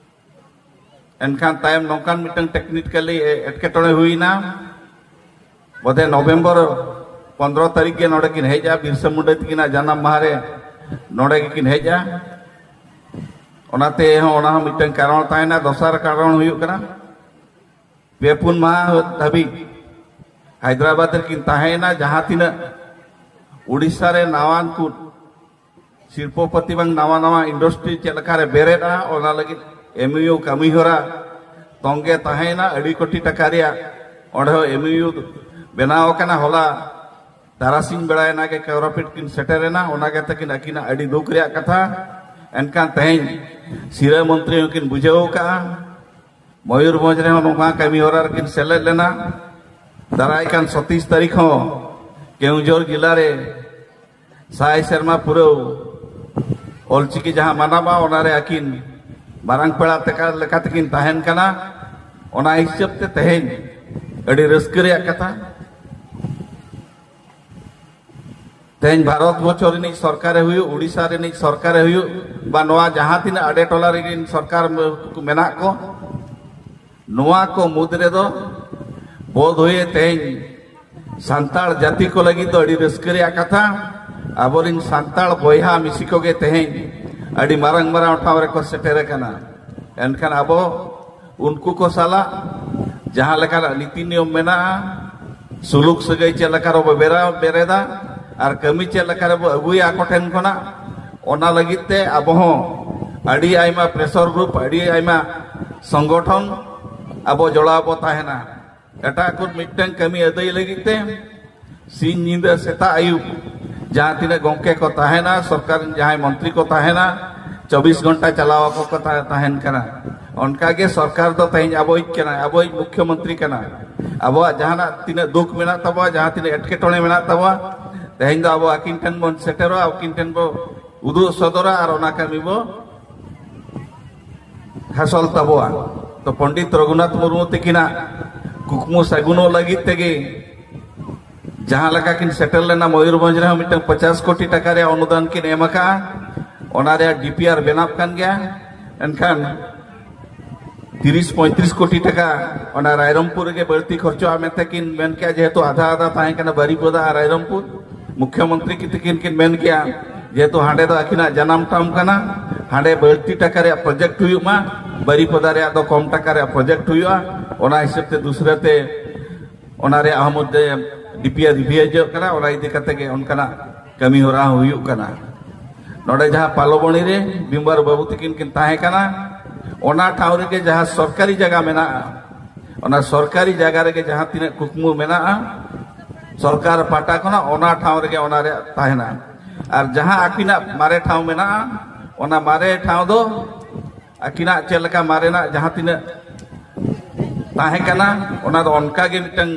ᱮᱱᱠᱷᱟᱱ ᱛᱟᱭᱚᱢ ᱱᱚᱝᱠᱟᱱ ᱢᱤᱫᱴᱟᱝ ᱴᱮᱠᱱᱤᱠᱟᱞᱤ ᱮᱴᱠᱮᱴᱚᱬᱮ ᱦᱩᱭᱱᱟ, ᱵᱚᱫᱷᱮ ᱱᱚᱵᱷᱮᱢᱵᱚᱨ ᱯᱚᱱᱫᱽᱨᱚ ᱛᱟᱹᱨᱤᱠᱷ ᱜᱮ ᱱᱚᱰᱮ ᱠᱤᱱ ᱦᱮᱡᱼᱟ, ᱵᱤᱨᱥᱟ ᱢᱩᱱᱰᱟ ᱛᱟᱹᱠᱤᱱᱟᱜ ᱡᱟᱱᱟᱢ ᱢᱟᱦᱟ ᱨᱮ ᱱᱚᱰᱮ ᱜᱮᱠᱤᱱ ᱦᱮᱡᱼᱟ᱾ ᱚᱱᱟᱛᱮ ᱦᱚᱸ, ᱚᱱᱟ ᱦᱚᱸ ᱢᱤᱫᱴᱟᱝ ᱠᱟᱨᱚᱱ ᱛᱟᱦᱮᱱᱟ᱾ ᱫᱚᱥᱟᱨ ᱠᱟᱨᱚᱱ ᱦᱩᱭᱩᱜ ᱠᱟᱱᱟ, ᱯᱮ ᱯᱩᱱ ᱢᱟᱦᱟ ᱫᱷᱟᱹᱵᱤᱡ ᱦᱟᱭᱫᱨᱟᱵᱟᱫᱽ ᱨᱮᱠᱤᱱ ᱛᱟᱦᱮᱸᱭᱮᱱᱟ᱾ ᱡᱟᱦᱟᱸ ᱛᱤᱱᱟᱹᱜ ᱩᱲᱤᱥᱥᱟ ᱨᱮ ᱱᱟᱣᱟᱱ ᱠᱚ ᱥᱤᱞᱯᱚᱯᱚᱛᱤ ᱵᱟᱝ ᱱᱟᱣᱟ ᱱᱟᱣᱟ ᱤᱱᱰᱟᱥᱴᱨᱤ ᱪᱮᱫ ᱞᱮᱠᱟᱨᱮ ᱵᱮᱨᱮᱫᱼᱟ, ᱚᱱᱟ ᱞᱟᱹᱜᱤᱫ ᱮᱢᱭᱩ ᱠᱟᱹᱢᱤ ᱦᱚᱨᱟ ᱛᱚᱝᱜᱮ ᱛᱟᱦᱮᱸᱭᱮᱱᱟ᱾ ᱟᱹᱰᱤ ᱠᱳᱴᱤ ᱴᱟᱠᱟ ᱨᱮᱭᱟᱜ ᱚᱸᱰᱮ ᱦᱚᱸ ᱮᱢᱭᱩ ᱵᱮᱱᱟᱣ ᱟᱠᱟᱱᱟ᱾ ᱦᱚᱞᱟ ᱛᱟᱨᱟᱥᱤᱧ ᱵᱮᱲᱟᱭᱮᱱᱟ ᱜᱮ ᱠᱟᱣᱨᱟᱯᱤᱴ ᱠᱤᱱ ᱥᱮᱴᱮᱨᱮᱱᱟ᱾ ᱚᱱᱟ ᱜᱮ ᱛᱟᱹᱠᱤᱱ ᱟᱹᱠᱤᱱᱟᱜ ᱟᱹᱰᱤ ᱫᱩᱠ ᱨᱮᱭᱟᱜ ᱠᱟᱛᱷᱟ᱾ ᱮᱱᱠᱷᱟᱱ ᱛᱮᱦᱮᱧ ᱥᱤᱨᱟᱹ ᱢᱚᱱᱛᱨᱤ ᱦᱚᱸᱠᱤᱱ ᱵᱩᱡᱷᱟᱹᱣ ᱟᱠᱟᱫᱼᱟ᱾ ᱢᱚᱭᱩᱨᱵᱷᱚᱸᱡᱽ ᱨᱮᱦᱚᱸ ᱱᱚᱣᱟ ᱠᱟᱹᱢᱤ ᱦᱚᱨᱟ ᱨᱮᱠᱤᱱ ᱥᱮᱞᱮᱫ ᱞᱮᱱᱟ᱾ ᱫᱟᱨᱟᱭ ᱠᱟᱱ ᱥᱟᱛᱟᱥ ᱛᱟᱹᱨᱤᱠᱷ ᱦᱚᱸ ᱠᱮᱣᱚᱱᱡᱷᱚᱨ ᱡᱮᱞᱟ ᱨᱮ ᱥᱟᱭ ᱥᱮᱨᱢᱟ ᱯᱩᱨᱟᱹᱣ ᱚᱞᱪᱤᱠᱤ ᱡᱟᱦᱟᱸ ᱢᱟᱱᱟᱣᱟ, ᱚᱱᱟᱨᱮ ᱟᱹᱠᱤᱱ ᱢᱟᱨᱟᱝ ᱯᱮᱲᱟ ᱛᱮᱠᱟ ᱞᱮᱠᱟᱛᱮᱠᱤᱱ ᱛᱟᱦᱮᱱ ᱠᱟᱱᱟ᱾ ᱚᱱᱟ ᱦᱤᱥᱟᱹᱵ ᱛᱮ ᱛᱮᱦᱮᱧ ᱟᱹᱰᱤ ᱨᱟᱹᱥᱠᱟᱹ ᱨᱮᱭᱟᱜ ᱠᱟᱛᱷᱟ᱾ ᱛᱮᱦᱮᱧ ᱵᱷᱟᱨᱚᱛ ᱵᱚᱨᱥᱚ ᱨᱤᱱᱤᱡ ᱥᱚᱨᱠᱟᱨᱮ ᱦᱩᱭᱩᱜ, ᱩᱲᱤᱥᱥᱟ ᱨᱤᱱᱤᱡ ᱥᱚᱨᱠᱟᱨᱮ ᱦᱩᱭᱩᱜ, ᱵᱟ ᱱᱚᱣᱟ ᱡᱟᱦᱟᱸ ᱛᱤᱱᱟᱹᱜ ᱟᱰᱮ ᱴᱚᱞᱟ ᱨᱮᱱ ᱥᱚᱨᱠᱟᱨ ᱠᱚ ᱢᱮᱱᱟᱜ ᱠᱚ, ᱱᱚᱣᱟ ᱠᱚ ᱢᱩᱫᱽ ᱨᱮᱫᱚ ᱵᱳᱫᱷ ᱦᱚᱭᱮ ᱛᱮᱦᱮᱧ ᱥᱟᱱᱛᱟᱲ ᱡᱟᱹᱛᱤ ᱠᱚ ᱞᱟᱹᱜᱤᱫ ᱫᱚ ᱟᱹᱰᱤ ᱨᱟᱹᱥᱠᱟᱹ ᱨᱮᱭᱟᱜ ᱠᱟᱛᱷᱟ᱾ ᱟᱵᱚᱨᱤᱱ ᱥᱟᱱᱛᱟᱲ ᱵᱚᱭᱦᱟ ᱢᱤᱥᱤ ᱠᱚᱜᱮ ᱛᱮᱦᱮᱧ ᱟᱹᱰᱤ ᱢᱟᱨᱟᱝ ᱢᱟᱨᱟᱝ ᱴᱷᱟᱶ ᱨᱮᱠᱚ ᱥᱮᱴᱮᱨ ᱟᱠᱟᱱᱟ᱾ ᱮᱱᱠᱷᱟᱱ ᱟᱵᱚ ᱩᱱᱠᱩ ᱠᱚ ᱥᱟᱞᱟᱜ ᱡᱟᱦᱟᱸ ᱞᱮᱠᱟᱱᱟᱜ ᱱᱤᱛᱤ ᱱᱤᱭᱚᱢ ᱢᱮᱱᱟᱜᱼᱟ, ᱥᱩᱞᱩᱠ ᱥᱟᱹᱜᱟᱹᱭ ᱪᱮᱫ ᱞᱮᱠᱟ ᱨᱮᱵᱚ ᱵᱮᱨᱟ-, ᱵᱮᱨᱮᱫᱟ ᱟᱨ ᱠᱟᱹᱢᱤ ᱪᱮᱫ ᱞᱮᱠᱟ ᱨᱮᱵᱚ ᱟᱹᱜᱩᱭᱟ ᱟᱠᱚ ᱴᱷᱮᱱ ᱠᱷᱚᱱᱟᱜ, ᱚᱱᱟ ᱞᱟᱹᱜᱤᱫ ᱛᱮ ᱟᱵᱚ ᱦᱚᱸ ᱟᱹᱰᱤ ᱟᱭᱢᱟ ᱯᱨᱮᱥᱚᱨ ᱜᱨᱩᱯ, ᱟᱹᱰᱤ ᱟᱭᱢᱟ ᱥᱚᱝᱜᱚᱴᱷᱚᱱ ᱟᱵᱚ ᱡᱚᱲᱟᱣ ᱵᱚ ᱛᱟᱦᱮᱱᱟ᱾ ᱮᱴᱟᱜ ᱠᱚ ᱢᱤᱫᱴᱟᱝ ᱠᱟᱹᱢᱤ ᱟᱹᱫᱟᱹᱭ ᱞᱟᱹᱜᱤᱫ ᱛᱮ ᱥᱤᱧ ᱧᱤᱫᱟᱹ ᱥᱮᱛᱟᱜ ᱟᱹᱭᱩᱵ ᱡᱟᱦᱟᱸ ᱛᱤᱱᱟᱹᱜ ᱜᱚᱢᱠᱮ ᱠᱚ ᱛᱟᱦᱮᱱᱟ, ᱥᱚᱨᱠᱟᱨ ᱨᱮᱱ ᱡᱟᱦᱟᱸᱭ ᱢᱚᱱᱛᱨᱤ ᱠᱚ ᱛᱟᱦᱮᱱᱟ, ᱪᱚᱵᱵᱤᱥ ᱜᱷᱚᱱᱴᱟ ᱪᱟᱞᱟᱣ ᱟᱠᱚ ᱠᱚ ᱛᱟ-, ᱛᱟᱦᱮᱱ ᱠᱟᱱᱟ᱾ ᱚᱱᱠᱟᱜᱮ ᱥᱚᱨᱠᱟᱨ ᱫᱚ ᱛᱮᱦᱮᱧ ᱟᱵᱚᱭᱤᱡ ᱠᱟᱱᱟᱭ, ᱟᱵᱚᱭᱤᱡ ᱢᱩᱠᱷᱭᱚᱢᱚᱱᱛᱨᱤ ᱠᱟᱱᱟ᱾ ᱟᱵᱚᱣᱟᱜ ᱡᱟᱦᱟᱱᱟᱜ ᱛᱤᱱᱟᱹᱜ ᱫᱩᱠ ᱢᱮᱱᱟᱜ ᱛᱟᱵᱚᱣᱟ, ᱡᱟᱦᱟᱸ ᱛᱤᱱᱟᱹᱜ ᱮᱴᱠᱮᱴᱚᱬᱮ ᱢᱮᱱᱟᱜ ᱛᱟᱵᱚᱣᱟ, ᱛᱮᱦᱮᱧ ᱫᱚ ᱟᱵᱚ ᱟᱹᱠᱤᱱ ᱴᱷᱮᱱ ᱵᱚᱱ ᱥᱮᱴᱮᱨᱚᱜᱼᱟ, ᱟᱹᱠᱤᱱ ᱴᱷᱮᱱ ᱵᱚ ᱩᱫᱩᱜ ᱥᱚᱫᱚᱨᱟ ᱟᱨ ᱚᱱᱟ ᱠᱟᱹᱢᱤ ᱵᱚ ᱦᱟᱥᱚᱞ ᱛᱟᱵᱚᱣᱟ᱾ ᱛᱚ ᱯᱚᱱᱰᱤᱛ ᱨᱚᱜᱷᱩᱱᱟᱛᱷ ᱢᱩᱨᱢᱩ ᱛᱟᱹᱠᱤᱱᱟᱜ ᱠᱩᱠᱢᱩ ᱥᱟᱹᱜᱩᱱᱚᱜ ᱞᱟᱹᱜᱤᱫ ᱛᱮᱜᱮ ᱡᱟᱦᱟᱸ ᱞᱮᱠᱟ ᱠᱤᱱ ᱥᱮᱴᱮᱨ ᱞᱮᱱᱟ, ᱢᱚᱭᱩᱨᱵᱷᱚᱸᱡᱽ ᱨᱮᱦᱚᱸ ᱢᱤᱫᱴᱟᱝ ᱯᱚᱪᱟᱥ ᱠᱳᱴᱤ ᱴᱟᱠᱟ ᱨᱮᱭᱟᱜ ᱚᱱᱩᱫᱟᱱ ᱠᱤᱱ ᱮᱢ ᱟᱠᱟᱫᱼᱟ᱾ ᱚᱱᱟ ᱨᱮᱭᱟᱜ ᱰᱤᱯᱤᱟᱨ ᱵᱮᱱᱟᱣ ᱠᱟᱱ ᱜᱮᱭᱟ᱾ ᱮᱱᱠᱷᱟᱱ ᱛᱤᱨᱤᱥ ᱯᱚᱸᱭᱛᱨᱤᱥ ᱠᱳᱴᱤ ᱴᱟᱠᱟ ᱚᱱᱟ ᱨᱟᱭᱨᱚᱝᱯᱩᱨ ᱨᱮᱜᱮ ᱵᱟᱹᱲᱛᱤ ᱠᱷᱚᱨᱪᱚᱜᱼᱟ ᱢᱮᱱᱛᱮ ᱠᱤᱱ ᱢᱮᱱ ᱠᱮᱜᱼᱟ, ᱡᱮᱦᱮᱛᱩ ᱟᱫᱷᱟ ᱟᱫᱷᱟ ᱛᱟᱦᱮᱸ ᱠᱟᱱᱟ ᱵᱟᱨᱤᱯᱚᱫᱟ ᱟᱨ ᱨᱟᱭᱨᱚᱝᱯᱩᱨ᱾ ᱢᱩᱠᱷᱭᱚᱢᱚᱱᱛᱨᱤ ᱠᱤ ᱛᱟᱹᱠᱤᱱ ᱠᱤᱱ ᱢᱮᱱ ᱠᱮᱜᱼᱟ, ᱡᱮᱦᱮᱛᱩ ᱦᱟᱸᱰᱮ ᱫᱚ ᱟᱹᱠᱤᱱᱟᱜ ᱡᱟᱱᱟᱢ ᱴᱷᱟᱶ ᱠᱟᱱᱟ, ᱦᱟᱸᱰᱮ ᱵᱟᱹᱲᱛᱤ ᱴᱟᱠᱟ ᱨᱮᱭᱟᱜ ᱯᱨᱚᱡᱮᱠᱴ ᱦᱩᱭᱩᱜ ᱢᱟ, ᱵᱟᱨᱤᱯᱚᱫᱟ ᱨᱮᱭᱟᱜ ᱫᱚ ᱠᱚᱢ ᱴᱟᱠᱟ ᱨᱮᱭᱟᱜ ᱯᱨᱚᱡᱮᱠᱴ ᱦᱩᱭᱩᱜᱼᱟ᱾ ᱚᱱᱟ ᱦᱤᱥᱟᱹᱵ ᱛᱮ ᱫᱩᱥᱨᱟᱹ ᱛᱮ ᱚᱱᱟ ᱨᱮᱭᱟᱜ ᱦᱚᱸ ᱢᱩᱫᱽᱫᱮ ᱰᱤᱯᱤᱭᱟᱨ ᱨᱤᱵᱷᱤᱭᱩ ᱦᱤᱡᱩᱜ ᱠᱟᱱᱟ, ᱚᱱᱟ ᱤᱫᱤ ᱠᱟᱛᱮ ᱜᱮ ᱚᱱᱠᱟᱱᱟᱜ ᱠᱟᱹᱢᱤ ᱦᱚᱨᱟ ᱦᱚᱸ ᱦᱩᱭᱩᱜ ᱠᱟᱱᱟ᱾ ᱱᱚᱰᱮ ᱡᱟᱦᱟᱸ ᱯᱟᱞᱚᱵᱚᱱᱤ ᱨᱮ ᱵᱤᱢᱵᱟᱨ ᱵᱟᱹᱵᱩ ᱛᱟᱹᱠᱤᱱ ᱠᱤᱱ ᱛᱟᱦᱮᱸ ᱠᱟᱱᱟ, ᱚᱱᱟ ᱴᱷᱟᱶ ᱨᱮᱜᱮ ᱡᱟᱦᱟᱸ ᱥᱚᱨᱠᱟᱨᱤ ᱡᱟᱭᱜᱟ ᱢᱮᱱᱟᱜᱼᱟ, ᱚᱱᱟ ᱥᱚᱨᱠᱟᱨᱤ ᱡᱟᱭᱜᱟ ᱨᱮᱜᱮ ᱡᱟᱦᱟᱸ ᱛᱤᱱᱟᱹᱜ ᱠᱩᱠᱢᱩ ᱢᱮᱱᱟᱜᱼᱟ ᱥᱚᱨᱠᱟᱨ ᱯᱟᱦᱴᱟ ᱠᱷᱚᱱᱟᱜ, ᱚᱱᱟ ᱴᱷᱟᱶ ᱨᱮᱜᱮ ᱚᱱᱟ ᱨᱮᱭᱟᱜ ᱛᱟᱦᱮᱱᱟ᱾ ᱟᱨ ᱡᱟᱦᱟᱸ ᱟᱹᱠᱤᱱᱟᱜ ᱢᱟᱨᱮ ᱴᱷᱟᱶ ᱢᱮᱱᱟᱜᱼᱟ, ᱚᱱᱟ ᱢᱟᱨᱮ ᱴᱷᱟᱶ ᱫᱚ ᱟᱹᱠᱤᱱᱟᱜ ᱪᱮᱫ ᱞᱮᱠᱟ ᱢᱟᱨᱮᱱᱟᱜ ᱡᱟᱦᱟᱸ ᱛᱤᱱᱟᱹᱜ ᱛᱟᱦᱮᱸ ᱠᱟᱱᱟ, ᱚᱱᱟ ᱫᱚ ᱚᱱᱠᱟ ᱜᱮ ᱢᱤᱫᱴᱟᱝ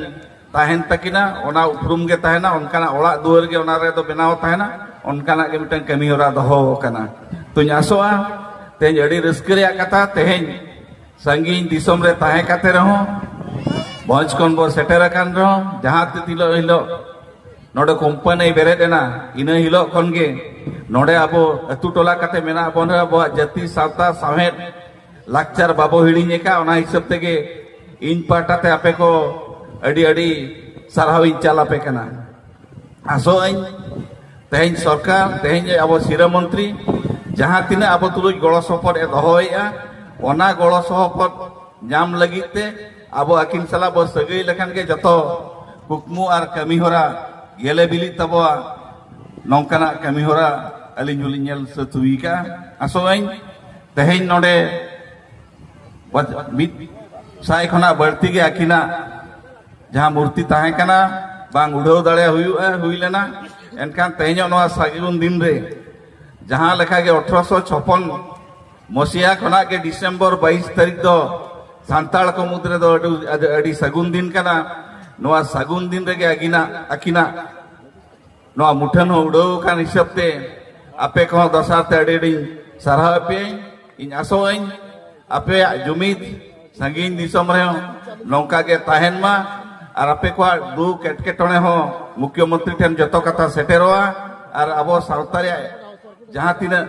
ᱛᱟᱦᱮᱱ ᱛᱟᱹᱠᱤᱱᱟ, ᱚᱱᱟ ᱩᱯᱨᱩᱢ ᱜᱮ ᱛᱟᱦᱮᱱᱟ, ᱚᱱᱠᱟᱱᱟᱜ ᱚᱲᱟᱜ ᱫᱩᱣᱟᱹᱨ ᱜᱮ ᱚᱱᱟ ᱨᱮᱫᱚ ᱵᱮᱱᱟᱣ ᱛᱟᱦᱮᱱᱟ, ᱚᱱᱠᱟᱱᱟᱜ ᱜᱮ ᱢᱤᱫᱴᱟᱝ ᱠᱟᱹᱢᱤ ᱦᱚᱨᱟ ᱫᱚᱦᱚ ᱟᱠᱟᱱᱟ᱾ ᱛᱚᱧ ᱟᱥᱚᱜᱼᱟ, ᱛᱮᱦᱮᱧ ᱟᱹᱰᱤ ᱨᱟᱹᱥᱠᱟᱹ ᱨᱮᱭᱟᱜ ᱠᱟᱛᱷᱟ, ᱛᱮᱦᱮᱧ ᱥᱟᱺᱜᱤᱧ ᱫᱤᱥᱚᱢ ᱨᱮ ᱛᱟᱦᱮᱸ ᱠᱟᱛᱮ ᱨᱮᱦᱚᱸ, ᱵᱷᱚᱸᱡᱽ ᱠᱷᱚᱱ ᱵᱚ ᱥᱮᱴᱮᱨ ᱟᱠᱟᱱ ᱨᱮᱦᱚᱸ, ᱡᱟᱦᱟᱸ ᱛᱤᱥ ᱦᱤᱞᱳᱜ, ᱦᱤᱞᱳᱜ ᱱᱚᱰᱮ ᱠᱳᱢᱯᱟᱱᱤ ᱵᱮᱨᱮᱫ ᱮᱱᱟ, ᱤᱱᱟᱹ ᱦᱤᱞᱳᱜ ᱠᱷᱚᱱ ᱜᱮ ᱱᱚᱰᱮ ᱟᱵᱚ ᱟᱹᱛᱩ ᱴᱚᱞᱟ ᱠᱟᱛᱮ ᱢᱮᱱᱟᱜ ᱵᱚᱱ ᱨᱮᱦᱚᱸ, ᱟᱵᱚᱣᱟᱜ ᱡᱟᱹᱛᱤ, ᱥᱟᱶᱛᱟ, ᱥᱟᱶᱦᱮᱫ, ᱞᱟᱠᱪᱟᱨ ᱵᱟᱵᱚ ᱦᱤᱲᱤᱧ ᱟᱠᱟᱫ᱾ ᱚᱱᱟ ᱦᱤᱥᱟᱹᱵ ᱛᱮᱜᱮ ᱤᱧ ᱯᱟᱦᱴᱟ ᱛᱮ ᱟᱯᱮ ᱠᱚ ᱟᱹᱰᱤ ᱟᱹᱰᱤ ᱥᱟᱨᱦᱟᱣ ᱤᱧ ᱪᱟᱞ ᱟᱯᱮ ᱠᱟᱱᱟ᱾ ᱟᱥᱚᱜ ᱟᱹᱧ ᱛᱮᱦᱮᱧ ᱥᱚᱨᱠᱟᱨ, ᱛᱮᱦᱮᱧ ᱟᱵᱚ ᱥᱤᱨᱟᱹ ᱢᱚᱱᱛᱨᱤ ᱡᱟᱦᱟᱸ ᱛᱤᱱᱟᱹᱜ ᱟᱵᱚ ᱛᱩᱞᱩᱡ ᱜᱚᱲᱚ ᱥᱚᱯᱚᱦᱚᱫ ᱮ ᱫᱚᱦᱚᱭᱮᱫᱼᱟ, ᱚᱱᱟ ᱜᱚᱲᱚ ᱥᱚᱯᱚᱦᱚᱫ ᱧᱟᱢ ᱞᱟᱹᱜᱤᱫ ᱛᱮ ᱟᱵᱚ ᱟᱹᱠᱤᱱ ᱥᱟᱞᱟᱜ ᱵᱚ ᱥᱟᱹᱜᱟᱹᱭ ᱞᱮᱠᱷᱟᱱ ᱜᱮ ᱡᱚᱛᱚ ᱠᱩᱠᱢᱩ ᱟᱨ ᱠᱟᱹᱢᱤ ᱦᱚᱨᱟ ᱜᱮᱞᱮ ᱵᱤᱞᱤᱜ ᱛᱟᱵᱚᱣᱟ᱾ ᱱᱚᱝᱠᱟᱱᱟᱜ ᱠᱟᱹᱢᱤ ᱦᱚᱨᱟ ᱟᱹᱞᱤᱧ ᱦᱚᱸᱞᱤᱧ ᱧᱮᱞ ᱥᱟᱹᱛ ᱦᱩᱭ ᱠᱟᱜᱼᱟ᱾ ᱟᱥᱚᱜ ᱟᱹᱧ ᱛᱮᱦᱮᱧ ᱱᱚᱰᱮ ᱢᱤᱫ ᱥᱟᱭ ᱠᱷᱚᱱᱟᱜ ᱵᱟᱹᱲᱛᱤ ᱜᱮ ᱟᱹᱠᱤᱱᱟᱜ ᱡᱟᱦᱟᱸ ᱢᱩᱨᱛᱤ ᱛᱟᱦᱮᱸ ᱠᱟᱱᱟ, ᱵᱟᱝ ᱩᱰᱷᱟᱹᱣ ᱫᱟᱲᱮ ᱦᱩᱭᱩᱜᱼᱟ, ᱦᱩᱭ ᱞᱮᱱᱟ᱾ ᱮᱱᱠᱷᱟᱱ ᱛᱮᱦᱮᱧᱚᱜ ᱱᱚᱣᱟ ᱥᱟᱹᱜᱩᱱ ᱫᱤᱱ ᱨᱮ ᱡᱟᱦᱟᱸ ᱞᱮᱠᱟ ᱜᱮ ᱟᱴᱷᱨᱚᱥᱚ ᱪᱷᱚᱯᱚᱱ ᱢᱚᱥᱤᱦᱟ ᱠᱷᱚᱱᱟᱜ ᱜᱮ ᱰᱤᱥᱮᱢᱵᱚᱨ ᱵᱟᱭᱤᱥ ᱛᱟᱹᱨᱤᱠᱷ ᱫᱚ ᱥᱟᱱᱛᱟᱲ ᱠᱚ ᱢᱩᱫᱽ ᱨᱮᱫᱚ ᱟᱹᱰᱤ, ᱟᱹᱰᱤ, ᱟᱹᱰᱤ ᱥᱟᱹᱜᱩᱱ ᱫᱤᱱ ᱠᱟᱱᱟ᱾ ᱱᱚᱣᱟ ᱥᱟᱹᱜᱩᱱ ᱫᱤᱱ ᱨᱮᱜᱮ ᱟᱹᱠᱤᱱᱟᱜ, ᱟᱹᱠᱤᱱᱟᱜ ᱱᱚᱣᱟ ᱢᱩᱴᱷᱟᱹᱱ ᱦᱚᱸ ᱩᱰᱟᱹᱣ ᱟᱠᱟᱱ ᱦᱤᱥᱟᱹᱵ ᱛᱮ ᱟᱯᱮ ᱠᱚᱦᱚᱸ ᱫᱚᱥᱟᱨ ᱛᱮ ᱟᱹᱰᱤ ᱟᱹᱰᱤᱧ ᱥᱟᱨᱦᱟᱣ ᱯᱮ᱾ ᱤᱧ ᱟᱥᱚᱜ ᱟᱹᱧ ᱟᱯᱮᱭᱟᱜ ᱡᱩᱢᱤᱫ ᱥᱟᱺᱜᱤᱧ ᱫᱤᱥᱚᱢ ᱨᱮᱦᱚᱸ ᱱᱚᱝᱠᱟ ᱜᱮ ᱛᱟᱦᱮᱱ ᱢᱟ᱾ ᱟᱨ ᱟᱯᱮ ᱠᱚᱣᱟᱜ ᱫᱩᱠ ᱮᱴᱠᱮᱴᱚᱬᱮ ᱦᱚᱸ ᱢᱩᱠᱷᱭᱚᱢᱚᱱᱛᱨᱤ ᱴᱷᱮᱱ ᱡᱚᱛᱚ ᱠᱟᱛᱷᱟ ᱥᱮᱴᱮᱨᱚᱜᱼᱟ᱾ ᱟᱨ ᱟᱵᱚ ᱥᱟᱶᱛᱟ ᱨᱮᱭᱟᱜ ᱡᱟᱦᱟᱸ ᱛᱤᱱᱟᱹᱜ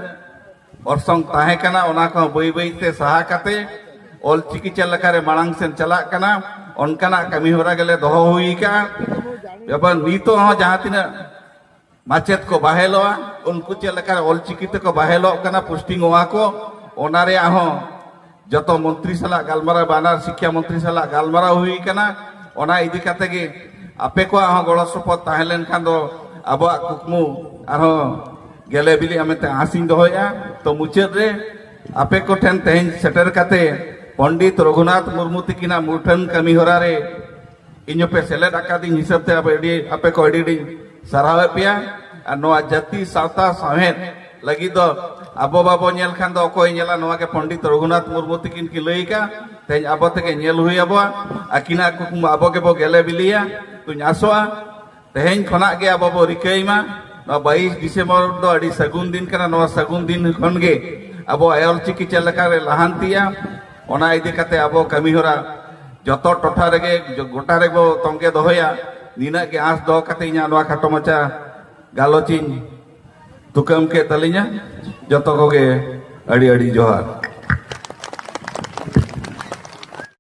ᱚᱨᱥᱚᱝ ᱛᱟᱦᱮᱸ ᱠᱟᱱᱟ, ᱚᱱᱟ ᱠᱚᱦᱚᱸ ᱵᱟᱹᱭ ᱵᱟᱹᱭ ᱛᱮ ᱥᱟᱦᱟ ᱠᱟᱛᱮ ᱚᱞ ᱪᱤᱠᱤ ᱪᱮᱫ ᱞᱮᱠᱟᱨᱮ ᱢᱟᱲᱟᱝ ᱥᱮᱱ ᱪᱟᱞᱟᱜ ᱠᱟᱱᱟ, ᱚᱱᱠᱟᱱᱟᱜ ᱠᱟᱹᱢᱤ ᱦᱚᱨᱟ ᱜᱮᱞᱮ ᱫᱚᱦᱚ ᱦᱩᱭ ᱟᱠᱟᱫᱼᱟ᱾ ᱮᱵᱚᱝ ᱱᱤᱛᱚᱜ ᱦᱚᱸ ᱡᱟᱦᱟᱸ ᱛᱤᱱᱟᱹᱜ ᱢᱟᱪᱮᱫ ᱠᱚ ᱵᱟᱦᱮᱞᱚᱜᱼᱟ, ᱩᱱᱠᱩ ᱪᱮᱫ ᱞᱮᱠᱟᱨᱮ ᱚᱞ ᱪᱤᱠᱤ ᱛᱮᱠᱚ ᱵᱟᱦᱮᱞᱚᱜ ᱠᱟᱱᱟ, ᱯᱳᱥᱴᱤᱝᱚᱜᱼᱟ ᱠᱚ, ᱚᱱᱟ ᱨᱮᱭᱟᱜ ᱦᱚᱸ ᱡᱚᱛᱚ ᱢᱚᱱᱛᱨᱤ ᱥᱟᱞᱟᱜ ᱜᱟᱞᱢᱟᱨᱟᱣ, ᱵᱟᱱᱟᱨ ᱥᱤᱠᱠᱷᱟ ᱢᱚᱱᱛᱨᱤ ᱥᱟᱞᱟᱜ ᱜᱟᱞᱢᱟᱨᱟᱣ ᱦᱩᱭ ᱟᱠᱟᱱᱟ᱾ ᱚᱱᱟ ᱤᱫᱤ ᱠᱟᱛᱮ ᱜᱮ ᱟᱯᱮ ᱠᱚᱣᱟᱜ ᱦᱚᱸ ᱜᱚᱲᱚ ᱥᱚᱯᱚᱦᱚᱫ ᱛᱟᱦᱮᱸ ᱞᱮᱱᱠᱷᱟᱱ ᱫᱚ ᱟᱵᱚᱣᱟᱜ ᱠᱩᱠᱢᱩ ᱟᱨᱦᱚᱸ ᱜᱮᱞᱮ ᱵᱤᱞᱤᱜᱼᱟ ᱢᱮᱱᱛᱮ ᱟᱸᱥᱤᱧ ᱫᱚᱦᱚᱭᱮᱫᱼᱟ᱾ ᱛᱚ, ᱢᱩᱪᱟᱹᱫ ᱨᱮ ᱟᱯᱮ ᱠᱚᱴᱷᱮᱱ ᱛᱮᱦᱮᱧ ᱥᱮᱴᱮᱨ ᱠᱟᱛᱮ ᱯᱚᱱᱰᱤᱛ ᱨᱚᱜᱷᱩᱱᱟᱛᱷ ᱢᱩᱨᱢᱩ ᱛᱤᱠᱤᱱᱟᱜ ᱢᱩᱴᱷᱟᱹᱱ ᱠᱟᱹᱢᱤ ᱦᱚᱨᱟ ᱨᱮ ᱤᱧ ᱦᱚᱸᱯᱮ ᱥᱮᱞᱮᱫ ᱟᱠᱟᱫᱤᱧ ᱦᱤᱥᱟᱹᱵ ᱛᱮ ᱟᱯᱮ ᱟᱹᱰᱤ, ᱟᱯᱮ ᱠᱚ ᱟᱹᱰᱤ ᱟᱹᱰᱤᱧ ᱥᱟᱨᱦᱟᱣᱮᱫ ᱯᱮᱭᱟ᱾ ᱟᱨ ᱱᱚᱣᱟ ᱡᱟᱹᱛᱤ ᱥᱟᱶᱛᱟ ᱥᱟᱶᱦᱮᱫ ᱞᱟᱹᱜᱤᱫ ᱫᱚ ᱟᱵᱚ ᱵᱟᱵᱚ ᱧᱮᱞ ᱠᱷᱟᱱ ᱫᱚ ᱚᱠᱚᱭ ᱧᱮᱞᱟ? ᱱᱚᱣᱟ ᱜᱮ ᱯᱚᱱᱰᱤᱛ ᱨᱚᱜᱷᱩᱱᱟᱛᱷ ᱢᱩᱨᱢᱩ ᱛᱤᱠᱤᱱ ᱠᱤᱱ ᱞᱟᱹᱭ ᱟᱠᱟᱫ᱾ ᱛᱮᱦᱮᱧ ᱟᱵᱚ ᱛᱮᱜᱮ ᱧᱮᱞ ᱦᱩᱭ ᱟᱵᱚᱣᱟ᱾ ᱟᱹᱠᱤᱱᱟᱜ ᱠᱩᱠᱢᱩ ᱟᱵᱚ ᱜᱮᱵᱚ ᱜᱮᱞᱮ ᱵᱤᱞᱤᱭᱟ᱾ ᱛᱩᱧ ᱟᱥᱚᱜᱼᱟ ᱛᱮᱦᱮᱧ ᱠᱷᱚᱱᱟᱜ ᱜᱮ ᱟᱵᱚ ᱵᱚ ᱨᱤᱠᱟᱹᱭ ᱢᱟ᱾ ᱱᱚᱣᱟ ᱵᱟᱭᱤᱥ ᱰᱤᱥᱮᱢᱵᱚᱨ ᱫᱚ ᱟᱹᱰᱤ ᱥᱟᱹᱜᱩᱱ ᱫᱤᱱ ᱠᱟᱱᱟ᱾ ᱱᱚᱣᱟ ᱥᱟᱹᱜᱩᱱ ᱫᱤᱱ ᱠᱷᱚᱱ ᱜᱮ ᱟᱵᱚ ᱚᱞᱪᱤᱠᱤ ᱪᱮᱫ ᱞᱮᱠᱟᱨᱮ ᱞᱟᱦᱟᱱᱛᱤᱜᱼᱟ, ᱚᱱᱟ ᱤᱫᱤ ᱠᱟᱛᱮ ᱟᱵᱚ ᱠᱟᱹᱢᱤ ᱦᱚᱨᱟ ᱡᱚᱛᱚ ᱴᱚᱴᱷᱟ ᱨᱮᱜᱮ, ᱡᱚ-, ᱜᱚᱴᱟ ᱨᱮᱵᱚ ᱛᱚᱝᱜᱮ ᱫᱚᱦᱚᱭᱟ᱾ ᱱᱤᱱᱟᱹᱜ ᱜᱮ ᱟᱸᱥ ᱫᱚᱦᱚ ᱠᱟᱛᱮ ᱤᱧᱟᱹᱜ ᱱᱚᱣᱟ ᱠᱷᱟᱴᱚ ᱢᱟᱪᱷᱟ ᱜᱟᱞᱚᱪ ᱤᱧ ᱛᱩᱠᱟᱹᱢ ᱠᱮᱫ ᱛᱟᱹᱞᱤᱧᱟ᱾ ᱡᱚᱛᱚ ᱠᱚᱜᱮ ᱟᱹᱰᱤ ᱟᱹᱰᱤ ᱡᱚᱦᱟᱨ᱾